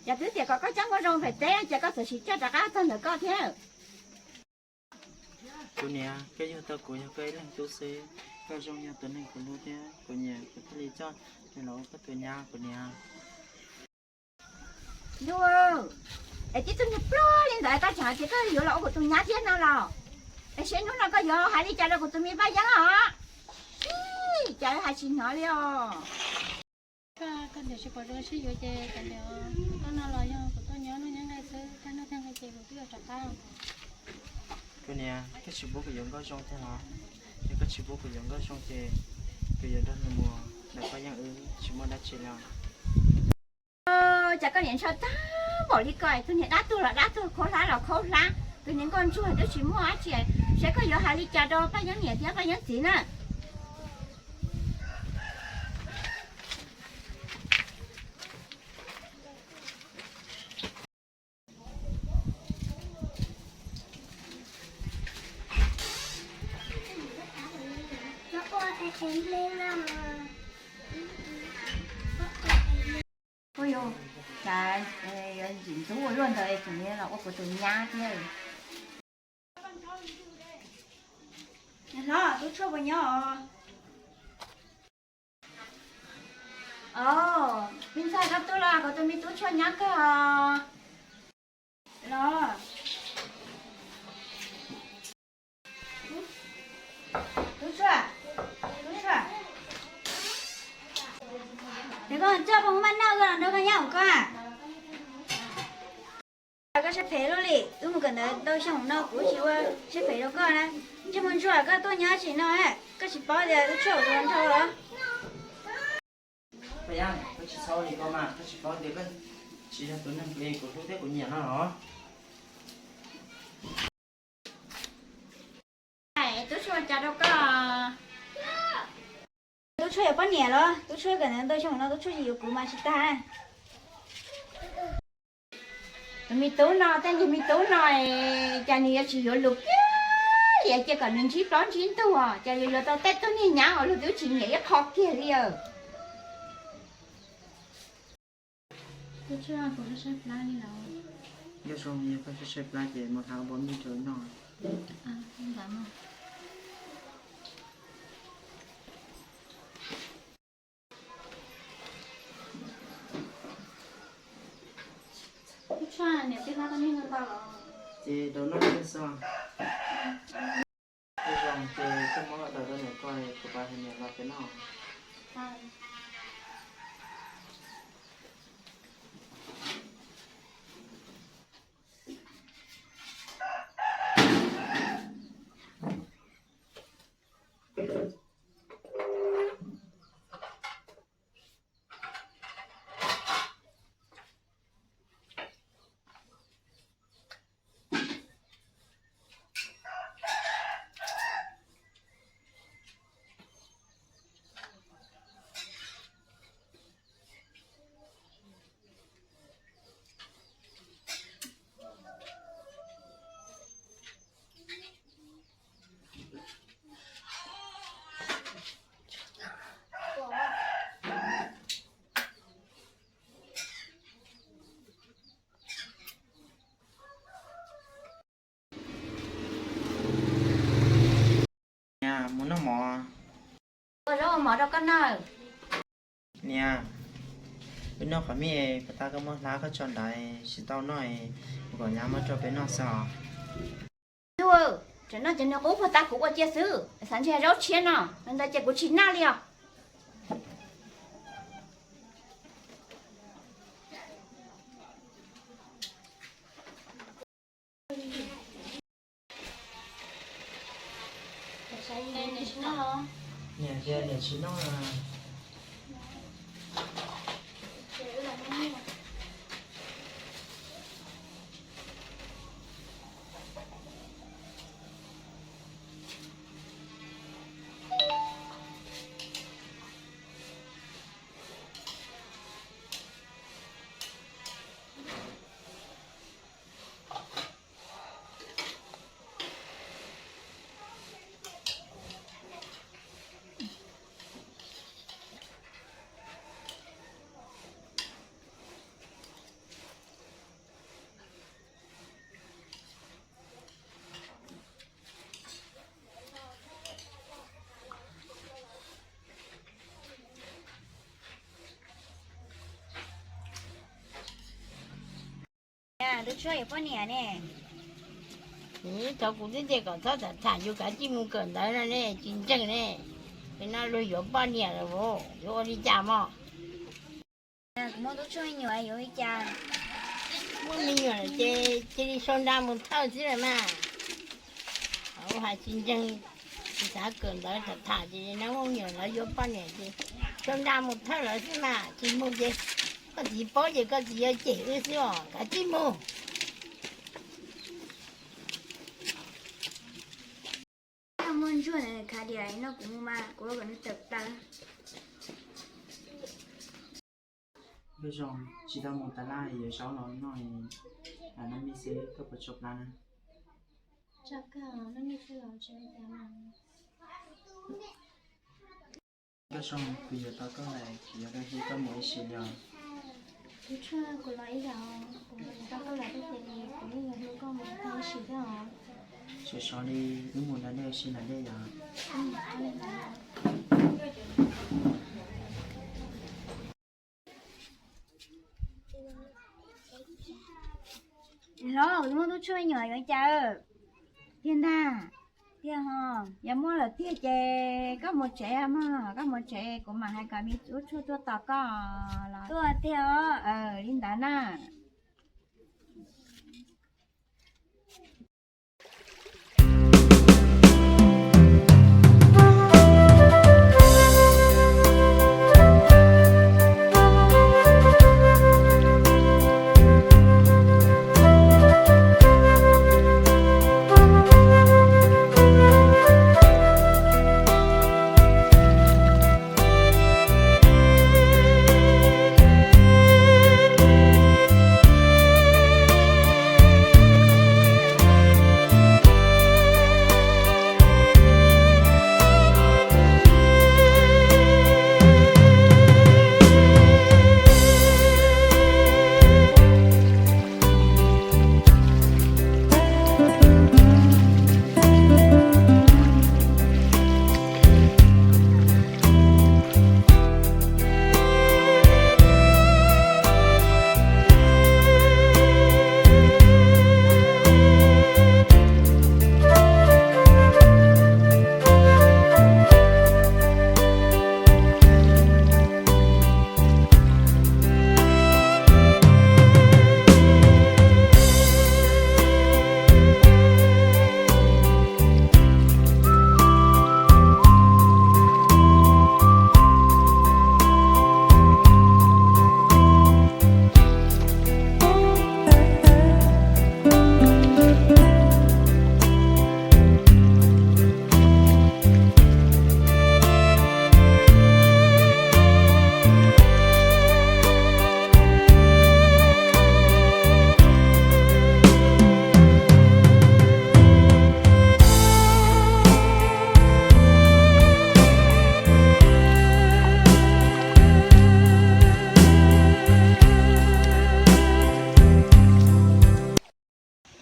Cas twb tias kom koj coj Nkauj Zoo pem teb, cas koj txawm sim coj rov qab txog ntawm koj thiab? Kuv niam, koj yug tau kuv yog koj ib leeg tub xwb, Nkauj Zoo yog tus neeg kuv hlub thiab kuv nyiam, kuv thiaj li coj nws los ua koj tus nyab kuv niam. Yus, es tib tug niag pluag li ntawd koj tseem hais tias koj yuav los ua kuv tus nyab thiab no los? Es seb hnub no koj yuav hais li cas rau kuv tus me Paj Yeeb os? Ib, cas hais tsis hnov li os. Koj niam tsis pom zoo sib yuav ces kav liam, koj no los yog kuv tuaj nyob noj nyob nqaij xwb, thaj noj thaj nqaij ces kuv twb yuav rov qab. Kuv niam, koj tsis pub kuv yuav Nkauj Zoo thiab los? Yog koj tsis pub kuv yuav Nkauj Zoo ces kuv yuav nrog nws mus lawm, Paj Yeeb, wb tsis muaj dab tsi li. Cas koj niam ntshaw tag npaum li ko, tus niag dab tuag los dab tuag, khaub hlab los khaub hlab, tus niag nkauj ntsuag twb tsis muaj dab tsi, saib koj yuav hais li cas rau Paj Yeeb niam thiab Paj Yeeb txiv na. Ua yus, cas yuav ntxim ntxub ua luaj ntawd, tseem los ua kuv tus nyab thiab. Hlob, tub tshuaj puas nyob os? Os, me ntxhais, koj tuaj los, kuv tus me tub tshuaj nyob kawg os. Los, tub tshuaj, tub tshuaj, es koj coj phooj maj noj koj los nrog koj nyab ua koj. Koj siab phem luaj li, wb mus kawm ntawv ntau xyoo no kuv tsis ua siab phem rau koj na. Ntsej muag ntsuag, koj tuaj nyob tsis no, koj tsis paub tias tub tshuaj ua nrog los? Koj tsis txhob ua li ko mas, koj tsis paub tias koj tsis yog tus neeg kuv hlub thiab kuv nyiam no los? Tub tshuaj ua cas rau koj? Tub tshuaj yuav poj niam los? Tub tshuaj kawm ntawv ntau xyoo no tub tshuaj tsis yuav kuv mas tsis tag. Tus me tub no, tej niag me tub no, cas nws yuav tsis yuav lus kiag li, cia kom nws ntsib plaub ntsib ntug, cas yuav yuav tau tej tug niag nyab uas luag twb tsis nyiam ib qho kiag li. Nkauj Zoo, yog koj saib saib plab ces mus hla ua npau suav rau noj. Ces rau noj thiab xwb. Nkauj Zoo, ces koj muab daws rau niam koj, kuv pab hais niam los peb noj. Niam, mus noj mov. Ua zaub ua mov rau koj noj. Niam, wb noj qhov mij, puas tau koj muab hlab koj tso ntawd tsis tau noj, kuv kom nyab muab rau peb noj xwb os. Tub, tseem noj cov niag qub puag ta kuv ua cia xwb, xav ntshe zaub tshiab no, ntawd ces kuv tsis noj li os. Niam tias niam tsis noj. Tshuaj yuav poj niam ne. Thov kuv tib tias kom txhob tham tham, yus kav tsij mus kawm ntawv no ne, tsis ntseeg ne. Ces no luag yuav poj niam lawm, yuav ua li cas mog? Kuv muaj tub tshuaj me nyuam yuav li cas? Muaj me nyuam lawm ces cia li sau nra mus thawj xwb lawm mas. Hais tsis ntseeg, tsis xav kawm ntawv tham tham ces no muaj me nyuam lawv yuav poj niam ces sau nra mus thawj lawv xwb mas, tsis mus ces koj txiv paub ces koj txiv yuav cem wb xwb os, kav tsij mus. Muaj ntsuag khav diam no kuv mus mas kuv ua kom nws tawm plaws. Nkauj Zoo, tsis tau mus tas laj, yuav zaub los noj, noj me xwb koj puas tshua plab na? Nkauj Zoo, kuv yuav tau koj lawm, kuv yuav tau hlub koj mus ib sim li os. Tub Tshuaj, kuv los ib yam, kuv yuav tau koj lawm tiag tiag li, kuv yeej yuav hlub koj mus tau ib sim thiab os. Sov sov li, wb mus da dej ua si ntawm dej yom. Los, kuv muaj tub tshuaj me nyuam yuav cas? Tiag ntag. Tiag ho, yog muaj lawm tiag ces koj mus tsev mog, koj mus tsev kuv mam hais kom me tub tshuaj tuaj tos koj los tuaj tiag os. Li ntawd na.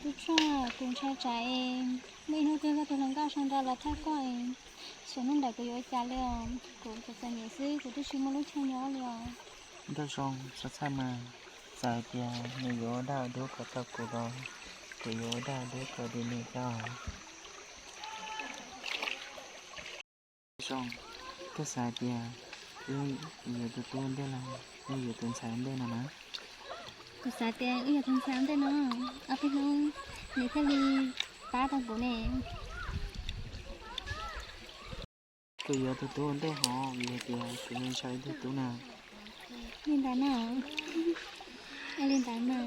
Tub Tshuaj, kuv ntshai tsam es muaj ib hnub twg koj tus hluas nkauj sau nra los thawj koj, xyov hnub ntawd kuv yuav ua cas li os. Kuv txom txom nyem xwb, kuv twb tsis muaj lub chaw nyob li os. Nkauj Zoo, txhob txhawj mas, txawm hais tias nws yuav ua dab ua dub kom tau kuv los kuv yuav ua dab ua dub kom li nws thiab os. Zoo, koj xav hais tias wb yuav tus tub ntej los wb yuav tus ntxhais ntej no na? Kuv xav tias wb yuav tus ntxhais ntej no, ob peb hnub nws thiaj li pab tau kuv ne. Kuv yuav tus tub ntej hov, vim hais tias kuv ntshai tus tub na. Li ntawd na, li ntawd na.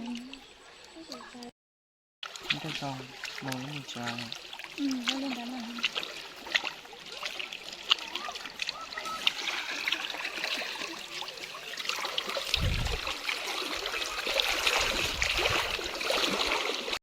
Nkauj Zoo, los wb mus tsev. Li ntawd na.